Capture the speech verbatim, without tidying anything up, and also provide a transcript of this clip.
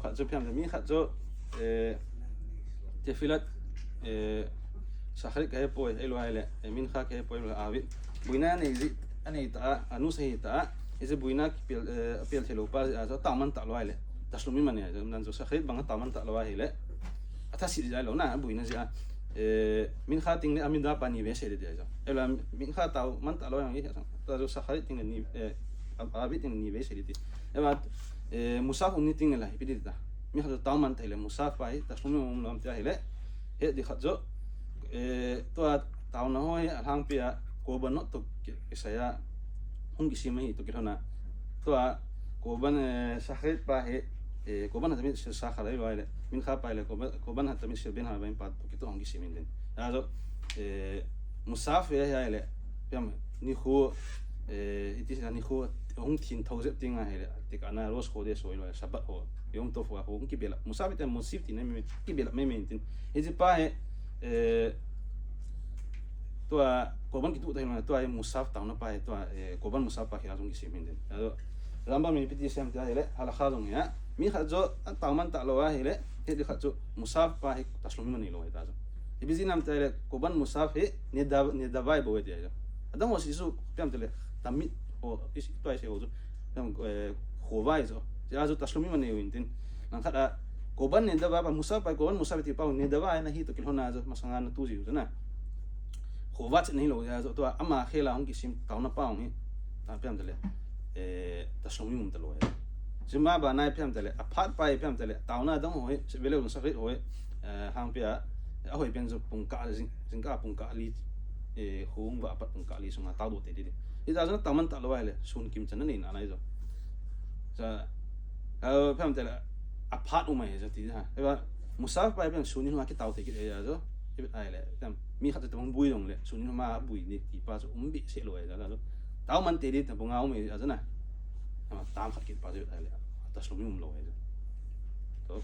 Khat chu phiam le mi khat chu, eh, tefilat, eh, shacharit kahe poi, ahilou ahile, eh, mincha kahe poi, ahilou avit. Buina anei ji, anei ta, anus ahi ta, hiche buina pel, eh, pel thei lou pa, ah, chu tao man talou ahile. Tashlumim anei, chu nan chu shacharit bang tao man talou ahile. Athasit jai lou na, buina ji a. Eh, mincha teng le amida pa ni vei sei le ti ahi chu. Ahilou, mincha tao man talou jong hi, ta chu shacharit teng le ni, eh, avit teng le ni vei sei le ti. Ahilou, eh, musaf um ni teng le la, ipi ti ta. Mi khat chu tao man thei le musaf pa hi, tashlumim um lou ham ti ahile. He di khat chu, eh, tua taona ho hi alhangpi a, korbanot toh ki, kisai a, hung kisem ahi toh kilhon a. Tua korban, eh, shacharit pa hi, eh, korban hatamid shel shachar ahilou ahile. Mincha pa ahile, korban, korban hatamid shel ben harabim pa toh kitoh hung kisem in tin. Ajo, eh, musaf hi ahile. Phiam, nikho, eh, iti sa nikho, hung theng thou jep teng ahile. Tikana Rosh Khodesh ho ahilou, Shabbat ho. Yom Tov ho, hung kibelap. Musaf ite musaf tina mi, kibelap mi mi tin. Hiche pa hi, eh, tua, korban kitoh ta hi, tua hi musaf taona pa hi, tua, eh, korban musaf pa hi a jong kisem in tin. Ajo, Rambam in ipi ti asei em ti ahile, halakha jong hi a. Mi khat chu, atao man talou ahile, he di khat chu, musaf pa hi, tashlumim anei lou ahi ta chu. Ipi jeh ham ti ahile, korban musaf hi, nedav, nedava bou ahi ti ahi chu. Adang ho si chu, phiam tile, tamid ho, isi, tua isi ho chu. Phiam, eh, chovah ahi chu. Ti ajo tashlumim anei u in tin. Langkhat a, korban nedava pa, musaf pa, korban musaf ti pa, nedava ahi na hi toh kilhon a chu, masanga na tu ji u chu na. Chovah chet nahi lou, ajo tua, ama khel a hung kisem taona pa hung hi. Ta phiam tile, eh, tashlumim um talou ahi. Juma ba nai phiam tile, aphat pa hi phiam tile, taona dang ho hi, vele un shacharit ho hi, eh, hangpi a, eh, ahoi pen chu pung kah, jing, jingkah pung kah li, eh, hung va apat pung kah li sunga tao doh tei di. Hita chu tao man talou ahile, sun kim chan anei nalai chu. Cha, eh, phiam tile, aphat um ahi chu ti ha. Ahilou, musaf pa hi phiam sun ni hung a kitao thei kit ahi chu. Ipi ahile, phiam, mi khat chu tabang bui jong le, sun ni hung a bui ni ti pa chu um behseh lou ahi chu. Tao man tei di tabang a um ahi chu na. Ama tam khat kit pa chu ahile, tashlumim um lou ahi chu. To.